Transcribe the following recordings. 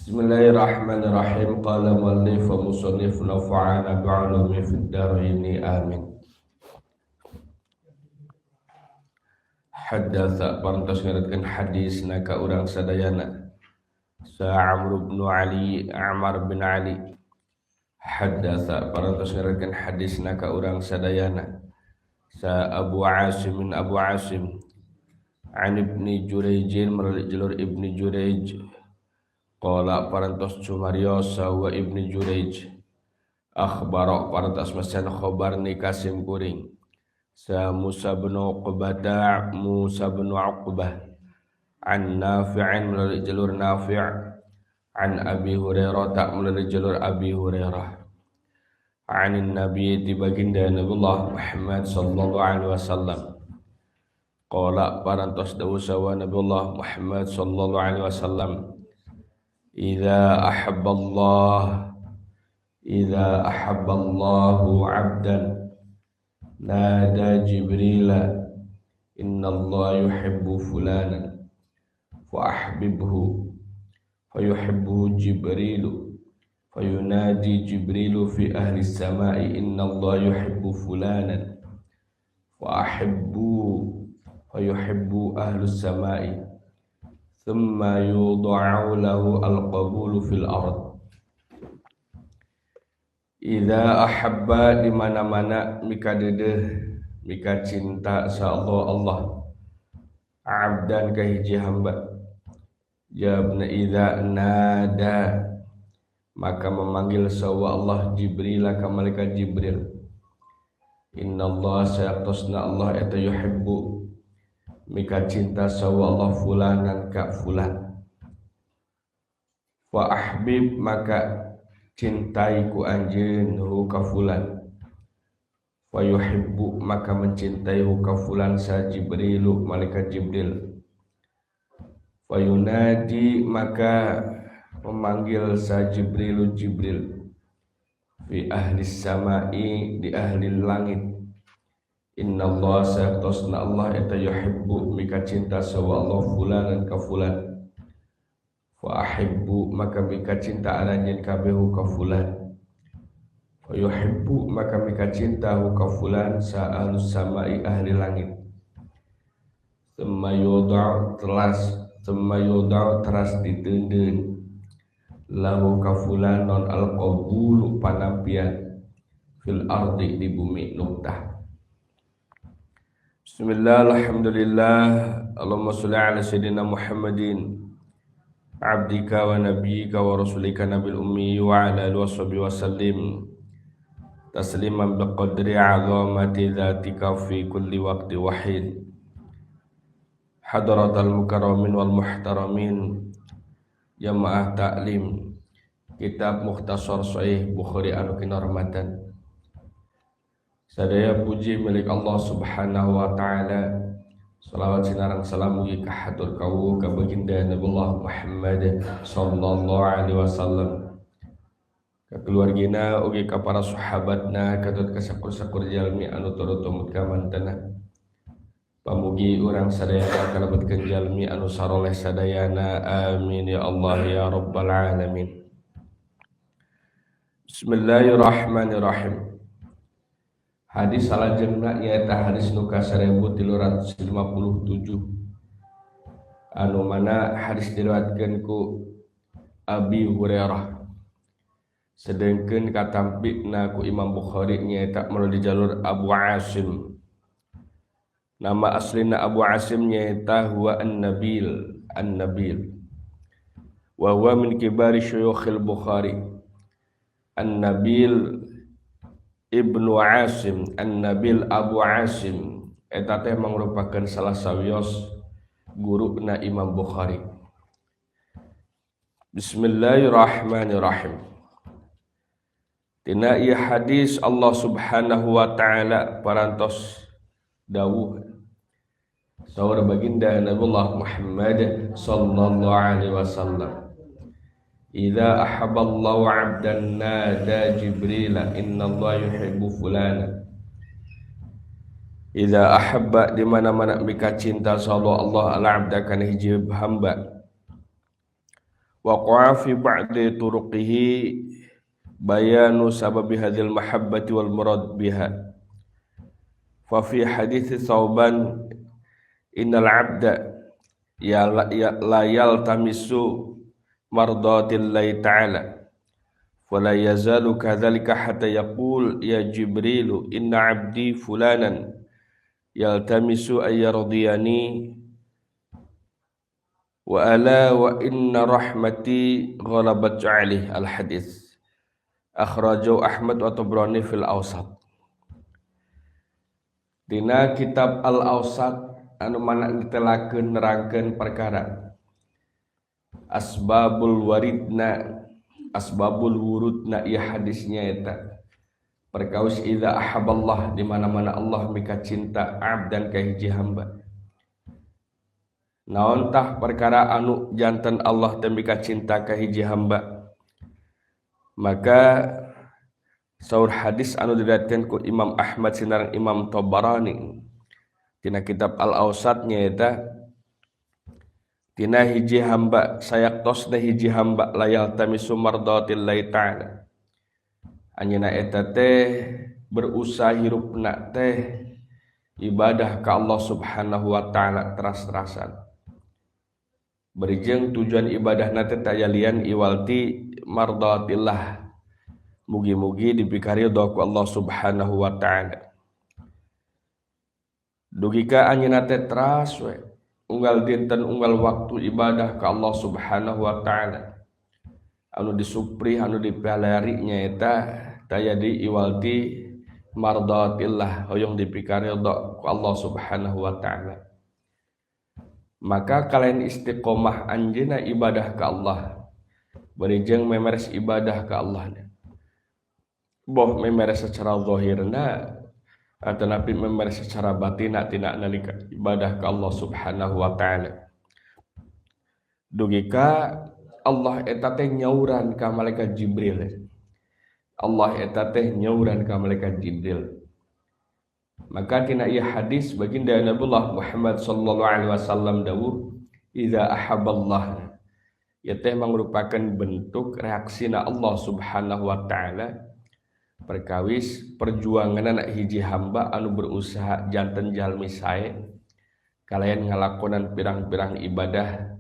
Bismillahirrahmanirrahim. Qala muallif wa musannif nafa'ana bi'ulumi fid dharain, amin. Haddatsa parantos ngaratkeun hadis na ka urang sadayana sa Amr bin Ali, Amr bin Ali. Haddatsa parantos ngaratkeun hadis na ka urang sadayana sa Abu Asim, Abu Asim, an Ibni Jurayj, melalui jalur Ibni Jurayj. Qala parantos cumarios wa Ibni Jurayj, akhbara parantos masihan khabar ni kasim kuring sa Musa bin Uqbah, Musa bin Uqbah, an Nafi'in, melalui jalur Nafi', an Abi Hurairah, tak melalui jalur Abi Hurairah, anin Nabi, ti baginda Nabiullah Muhammad sallallahu alaihi wasallam. Qala parantos dawuh sawa Nabiullah Muhammad sallallahu alaihi wasallam, idza ahabballah, idza ahabballahu 'abdan nada Jibrila innallaha yuhibbu fulanan fa ahbibhu, fayuhibbu Jibrilu, fayunadi Jibrilu fi ahli samai innallaha yuhibbu fulanan fa ahibbu, fayuhibbu ahlus samai, thumma yudha'u lahu al-qabulu fil ard. Idza ahabba, di mana-mana mika deudeuh mika cinta sa Allah Allah abdan ka hiji hamba. Jabna idza nada, maka memanggil sawa Allah Jibril ka malaikat Jibril, innallaha sayaqtasna Allah eta yuhibbu mika cinta sawa Allah fulanan ka fulan, fa ahbib, maka cintai ku anjeun hu ka fulan, fa yuhibbu, maka mencintai hu ka fulan sa Jibrilu malaikat Jibril, fa yunadi, maka memanggil sa Jibrilu Jibril fi ahli samai, di ahli langit, innallaha sayaqtasna Allah eta yuhibbu mika cinta sawa Allah fulanan ka fulan, fa ahibbu, maka mika cinta aranjeun kabeh ka fulan, fa yuhibbu, maka mika cinta hu ka fulan sa ahlus samai ahli langit, thumma yudau telas, thumma yudau teras diteundeun lahu ka fulan non al-qabulu panampian fil ardi di bumi nuktah. Bismillah, alhamdulillah, Allahumma sholli ala sayyidina Muhammadin abdika wa nabiyyika wa rasulika nabil ummi wa ala alihi washabihi wa sallim tasliman biqadri 'azamati dzatika fi kulli waqti wa hin. Hadratal mukarramin wal muhtaramin, jamaah taklim Kitab Mukhtasar Sahih Bukhari anu kinarmatan. Sadaya puji milik Allah Subhanahu wa taala. Salawat sinareng salam mugi kahatur kawuh ka baginda Nabiullah Muhammad sallallahu alaihi wasallam, ka keluargina ugi ka para sahabatna katut ka sakur-sakur jalmi anu turut tumut ka mantena. Pamugi urang sadayana kalebetkeun jalmi anu saroleh sadayana, amin ya Allah ya rabbal alamin. Bismillahirrahmanirrahim. Hadis salajengna nyaeta hadis nu ka 1357 anu mana hadis diriwayatkeun ku Abi Hurairah, sedengkeun katampina ku Imam Bukhari nyaeta melalui jalur Abu Asim. Nama aslina Abu Asim nyaeta huwa An-Nabil, An-Nabil, wa huwa min kibari syuyukhil Bukhari. An-Nabil Ibnu Asim, An-Nabil Abu Asim eta teh mangrupakeun salah sawios guruna Imam Bukhari. Bismillahirrahmanirrahim. Tina ieu hadis Allah Subhanahu wa taala parantos dawuh saur baginda Nabiullah Muhammad sallallahu alaihi wasallam, idza ahabballahu 'abdan nada Jibrila innallaha yuhibbu fulana. Idza ahabba, di mana-mana mika cinta sallallahu Allah ala 'abda kana hiji hamba. Waqa'a fi ba'di turuqihi bayanu sababi hadhil mahabbati wal murad biha. Fa fi hadits Tsauban innal 'abda ya la yaltamisu mardatillahi ta'ala fala yazalu kadzalika hatta yaqul ya Jibril inna 'abdi fulanan yaltamisu ay yardiyani wa ala wa inna rahmati ghalabat 'alaihi. Al hadits akhrajahu Ahmad wa Tabrani fil Awsat. Dina kitab Al Awsat anu mana ditelakeun nerangkeun perkara asbabul waridna asbabul wurudna ieu hadisnya eta perkaus idza ahabballah di mana-mana Allah mika cinta abdan ka hiji hamba. Naon tah perkara anu janten Allah teh mika cinta ka hiji hamba, maka saur hadis anu diriwayatkeun ku Imam Ahmad sinareng Imam Tabarani tina kitab Al-Awsat nyaeta tina hiji hamba sayaktosna hiji hamba layal tamisu mardatillahi ta'ala anjeunna eta teh berusaha hirupna teh ibadah ka Allah Subhanahu wa ta'ala teras-terasan berijeng tujuan ibadahna teh tayalian iwalti mardatillah mugi-mugi dipikaridho ku Allah Subhanahu wa ta'ala. Dugika anjeunna teh teras we unggal dinten unggal waktu ibadah ka Allah Subhanahu wa ta'ala anu disuprih anu dipalari nyaeta taya di iwalti mardatillah hoyong dipikaridho ku Allah Subhanahu wa ta'ala. Maka kalian istiqomah anjeunna ibadah ka Allah berijeng memeres ibadah ka Allah boh memeres secara zahirna atanapi memeres secara batina tina nalika ibadah ka Allah Subhanahu wa ta'ala. Dugika Allah eta teh nyauran ka malaikat Jibril. Allah eta teh nyauran ka malaikat Jibril. Maka tina ieu hadis baginda Nabiullah Muhammad sallallahu alaihi wasallam dawuh idza ahabballah ieu teh mangrupakeun bentuk reaksina Allah Subhanahu wa ta'ala perkawis perjuangan anak hiji hamba anu berusaha janten jalmi sae kalayan ngalakonan pirang-pirang ibadah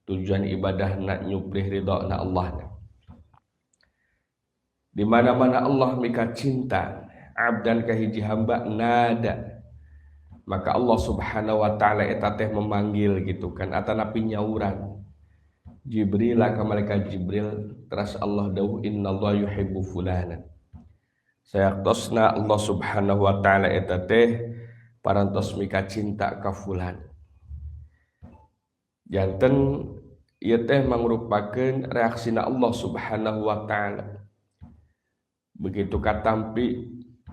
tujuan ibadah nak nyuprih ridho na Allah. Di mana-mana Allah mika cinta abdan ka hiji hamba nada maka Allah Subhanahu wa ta'ala eta teh memanggil gitu kan atanapi nyauran Jibril ka malaikat Jibril teras Allah dawuh innallaha yuhibbu fulanan sayaktosna Allah Subhanahu wa ta'ala eta teh parantos mika cinta ka fulan. Janten ieu teh mangrupakeun reaksina Allah Subhanahu wa ta'ala. Begitu katampi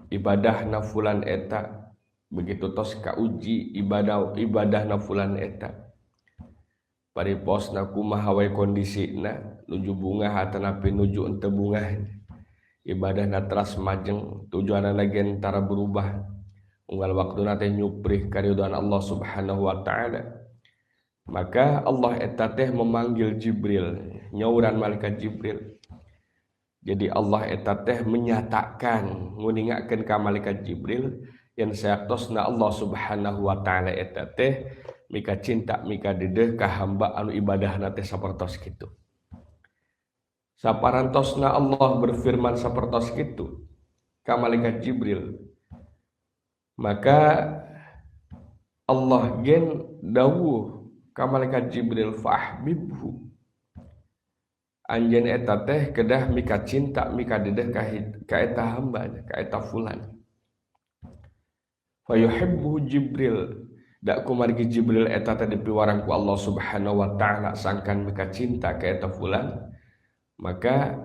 ibadahna fulan eta, begitu tos kauji ibadahna fulan eta. Pariposna kumaha wae kondisina nuju bungah atanapi nuju henteu bungah. Ibadahna teras majeng tujuanna gen tara berubah unggal waktuna teh nyuprih karidhoan Allah Subhanahu wa ta'ala. Maka Allah eta teh memanggil Jibril, nyauran malaikat Jibril. Jadi Allah eta teh menyatakan nguningakeun ka malaikat Jibril yang sayaktosna Allah Subhanahu wa ta'ala eta teh mika cinta mika dedeh ka hamba anu ibadahna teh sapertos kitu. Saparantosna Allah berfirman sapertos kitu ka malaikat Jibril. Maka Allah gen dawuh ka malaikat Jibril fahbibhu anjeun eta teh kedah mika cinta mika dedeh ka eta hamba ka eta fulan. Fa yuhibbu Jibril dak kumargi Jibril eta teh dipiwarang ku Allah Subhanahu wa ta'ala sangkan mika cinta ka eta fulan. Maka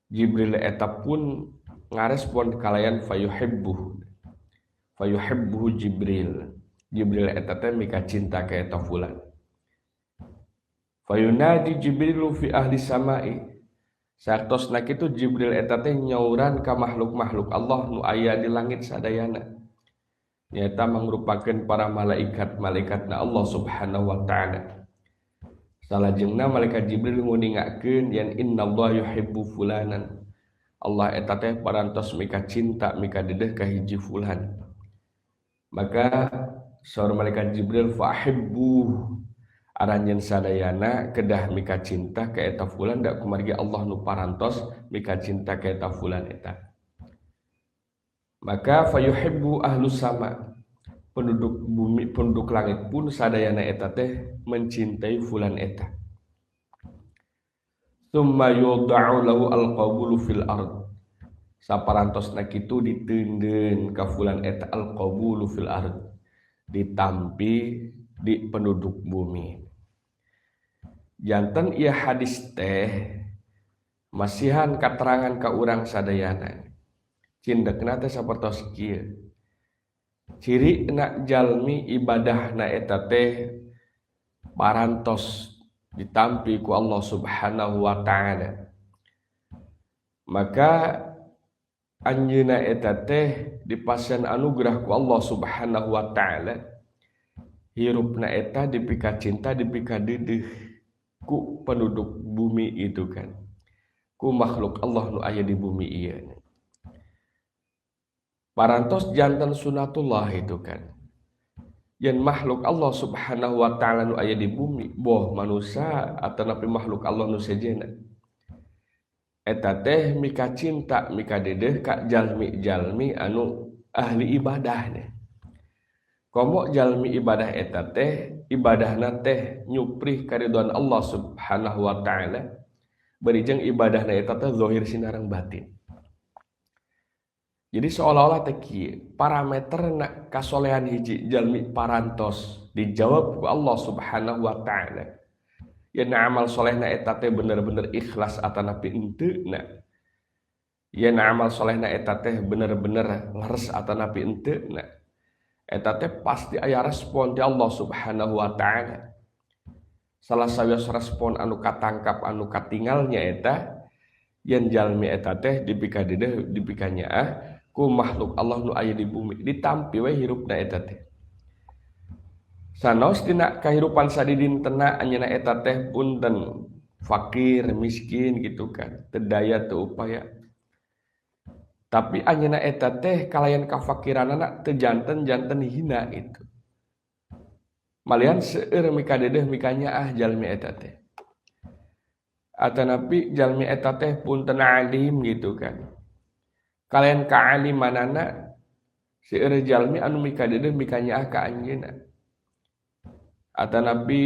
Jibril eta pun ngarespon kalayan fayuhibbuhu fayuhibbuhu Jibril. Jibril eta teh mika cinta ka eta fulan. Fayunadi Jibrilu fi ahli samai sartosna kitu Jibril eta teh nyauran ka makhluk-makhluk Allah nu aya di langit sadayana nyaeta mangrupakeun para malaikat-malaikatna Allah Subhanahu wa ta'ala. Salajengna malaikat Jibril nguningakeun yen innallaha yuhibbu fulanan. Allah eta teh parantos mika cinta mika dedeh ka hiji fulan. Maka saur malaikat Jibril fahibbu aranjeun sadayana kedah mika cinta ka eta fulan da kumargi Allah nu parantos mika cinta ka eta fulan eta. Maka fayuhibbu ahlus sama, penduduk bumi penduduk langit pun sadayana eta teh mencintai fulan eta. Tsumma yud'u lahu al-qabulu fil ard. Saparantosna kitu diteundeun ka fulan eta al-qabulu fil ard, ditampi di penduduk bumi. Janten ieu hadis teh masihan katerangan ka urang sadayana. Cindekna teh sapertos kieu. Ciri na jalmi ibadahna eta teh parantos ditampi ku Allah Subhanahu wa ta'ala. Maka anjeunna eta teh dipasihan anugerah ku Allah Subhanahu wa ta'ala. Hirupna eta dipika cinta dipika dedeh ku penduduk bumi itu kan. Ku makhluk Allah nu aya di bumi ieu. Parantos jantan sunatullah itu kan. Yen makhluk Allah Subhanahu wa ta'ala nu aya di bumi, boh manusia atanapi makhluk Allah nu sejenna. Eta teh mika cinta mika dedeh ka jalmi-jalmi anu ahli ibadahnya. Komo jalmi ibadah eta teh ibadahna teh nyuprih karidhoan Allah Subhanahu wa ta'ala. Bari jeung ibadahna eta teh zahir sinareng batin. Jadi seolah-olah teh kieu parameterna kasolehan hiji jalmi parantos dijawab ku Allah Subhanahu wa ta'ala. Yen amal solehna eta teh bener-bener ikhlas atanapi henteu na. Yen amal solehna eta teh bener-bener leres atanapi henteu na. Eta teh pasti aya respon di Allah Subhanahu wa ta'ala. Salah sawios respon anu katangkap anu katingalnya eta yen jalmi eta teh dipika dedeh dipika nyaah ku makhluk Allah nu aya di bumi ditampi we hirupna eta teh. Sanaos dina kahirupan sadidintena anjeunna eta teh punten fakir miskin gitu kan, teu daya teu upaya. Tapi anjeunna eta teh kalayan kafakiranana teu janten-janten hina itu. Malihan seueur mika dedeh mika nyaah jalmi eta teh. Atanapi jalmi eta teh punten alim gitu kan. Kalian kaalimanana seueur jalmi anu mika dedeh mika nyaah ka anjeunna. Atanapi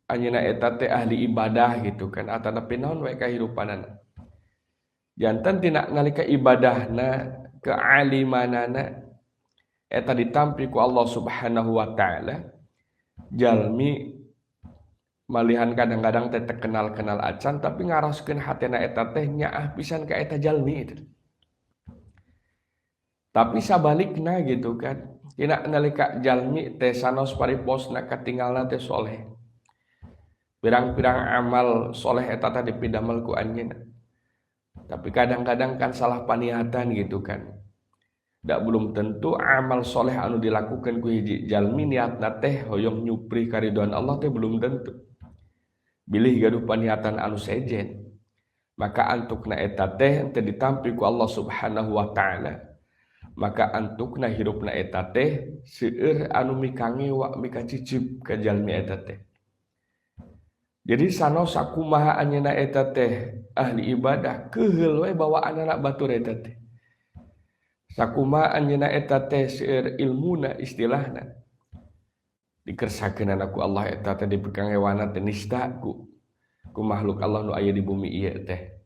anjeunna eta teh ahli ibadah gitu kan, atanapi naon we kahirupanana. Janten tina nalika ibadahna kealimanana eta ditampi ku Allah Subhanahu wa ta'ala. Jalmi malihan kadang-kadang teh kenal-kenal acan tapi ngaroskeun hatena eta teh nyaah pisan ka eta jalmi itu. Tapi sabalikna gitu kan, tina nalika jalmi teh sanos pariposna katinggalna teh soleh. Pirang-pirang amal soleh eta teh dipidamel ku anjeunna. Tapi kadang-kadang kan salah paniatan gitu kan. Dak belum tentu amal soleh anu dilakukan ku hiji jalmi niatna teh hoyong nyupri karidhoan Allah teh belum tentu. Bilih gaduh paniatan anu sejen, maka antukna eta teh teu ditampi ku Allah Subhanahu wa ta'ala. Maka antukna hirupna eta teh seueur anu mikangewa mika cicip ka jalmi eta teh. Jadi sanos sakumaha anjeunna eta teh ahli ibadah keheul we bawaanana batur eta teh. Sakumaha anjeunna eta teh seueur ilmuna istilahna. Dikersakeunana ku Allah eta teh dipikangewana teh nista ku makhluk Allah nu aya di bumi ieu teh.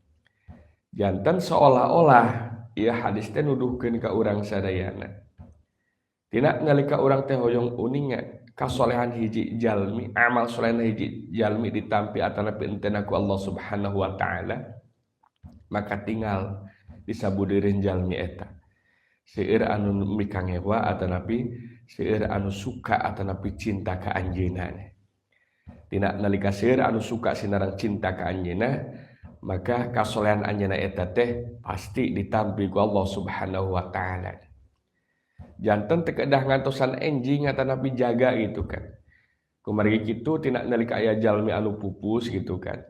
Janten seolah-olah ieu hadis teh nuduhkeun ka urang sadayana. Tina nalika urang teh hoyong uninga kasolehan hiji jalmi, amal solehna hiji jalmi ditampi atanapi henteu ku Allah Subhanahu wa ta'ala, maka tinggal disabudireun jalmi eta. Seueur anu mikangewa atanapi seueur anu suka atanapi cinta ka anjeunna. Tina nalika seueur anu suka sinareng cinta ka anjeunna, maka kasolehan anjeunna eta teh pasti ditampi ku Allah Subhanahu wa ta'ala. Janten teu kedah ngantosan enjing atanapi jaga gitu kan. Kumargi kitu tina nalika aya jalmi anu pupus gitu kan.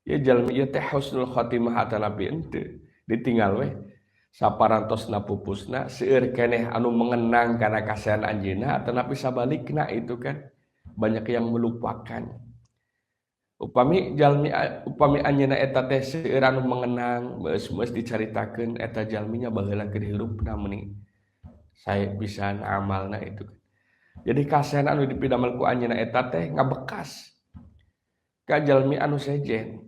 Ya jalmi ieu teh husnul khotimah atanapi henteu. Ditinggal weh saparantosna pupusna seueur keneh anu mengenang kana kasaean anjeunna atanapi sabalikna itu kan. Banyak yang melupakan. Upami jalmi upami anjeunna eta teh seueur anu mengenang, beus-beus dicaritakeun eta jalminya baheula keur hirupna meuni sae pisan amalna itu. Jadi kasaean anu dipidamel ku anjeunna eta teh ngabekas ka jalmi anu sejen.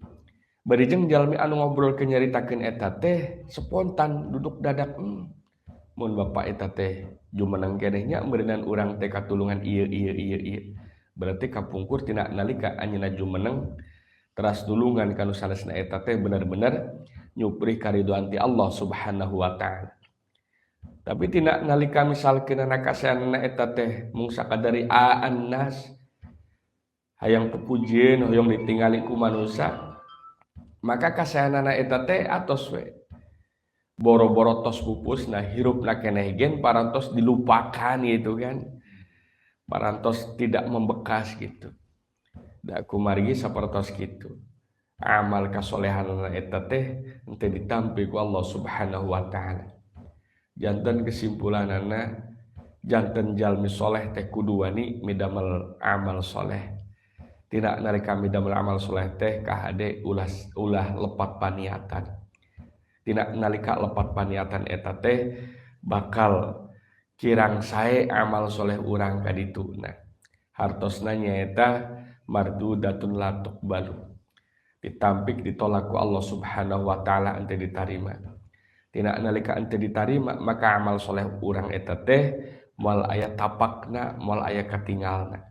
Bari jeung jalmi anu ngobrolkeun nyaritakeun eta teh spontan duduk dadak, mun bapak eta teh jumeneng keneh nya meureunan urang teh katulungan ieu ieu ieu ieu. Berarti kapungkur tina nalika anjeunna jumeneng teras nulungan ka nu sanesna eta teh bener-bener nyuprih karidoan ti Allah Subhanahu wa taala. Tapi tina nalika misalkeun kasaeanna eta teh mung sakadar annas hayang pepujieun hoyong ditingali ku manusia, maka kasaeanana eta teh atos we. Boro-boro tos pupusna hirupna keneh gen parantos dilupakan gitu kan. Parantos tidak membekas gitu. Da kumargi sapertos kitu. Amal kasolehanana eta teh henteu ditampi ku Allah Subhanahu wa taala. Janten kesimpulanana janten jalmi soleh teh kudu wani midamel amal soleh. Tidak nalika midamel amal soleh teh kahade ulah lepat paniatan. Tidak nalika lepat paniatan eta teh bakal kirang sae amal soleh urang kadituna. Hartosna nyaeta mardudatun la tuqbalu. Ditampik ditolak ku Allah Subhanahu wa taala ente ditarima. Tina nalika ente ditarima maka amal soleh urang eta teh moal aya tapakna, moal aya katingalna.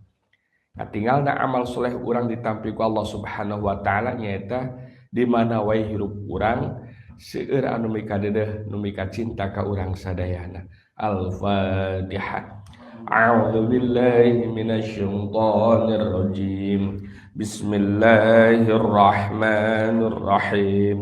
Katingalna amal soleh urang ditampik ku Allah Subhanahu wa taala nyaeta di mana wae hirup urang seueur anu mikadeudeeh nu mikacinta ka urang sadayana. Al-Fatihah. A'udzu billahi minasyaitonir rajim. Bismillahirrahmanirrahim.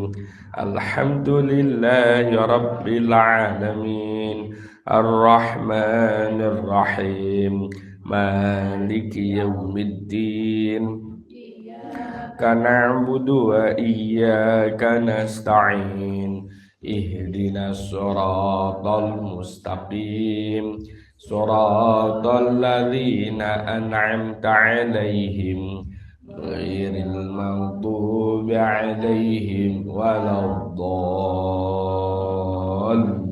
Alhamdulillahi rabbil alamin. Arrahmanir rahim. Maliki yaumiddin. Iyyaka na'budu wa iyyaka nasta'in. Ihdinas siratal mustaqim. Siratal ladzina an'amta 'alaihim ghairil maghdubi 'alaihim waladdallin.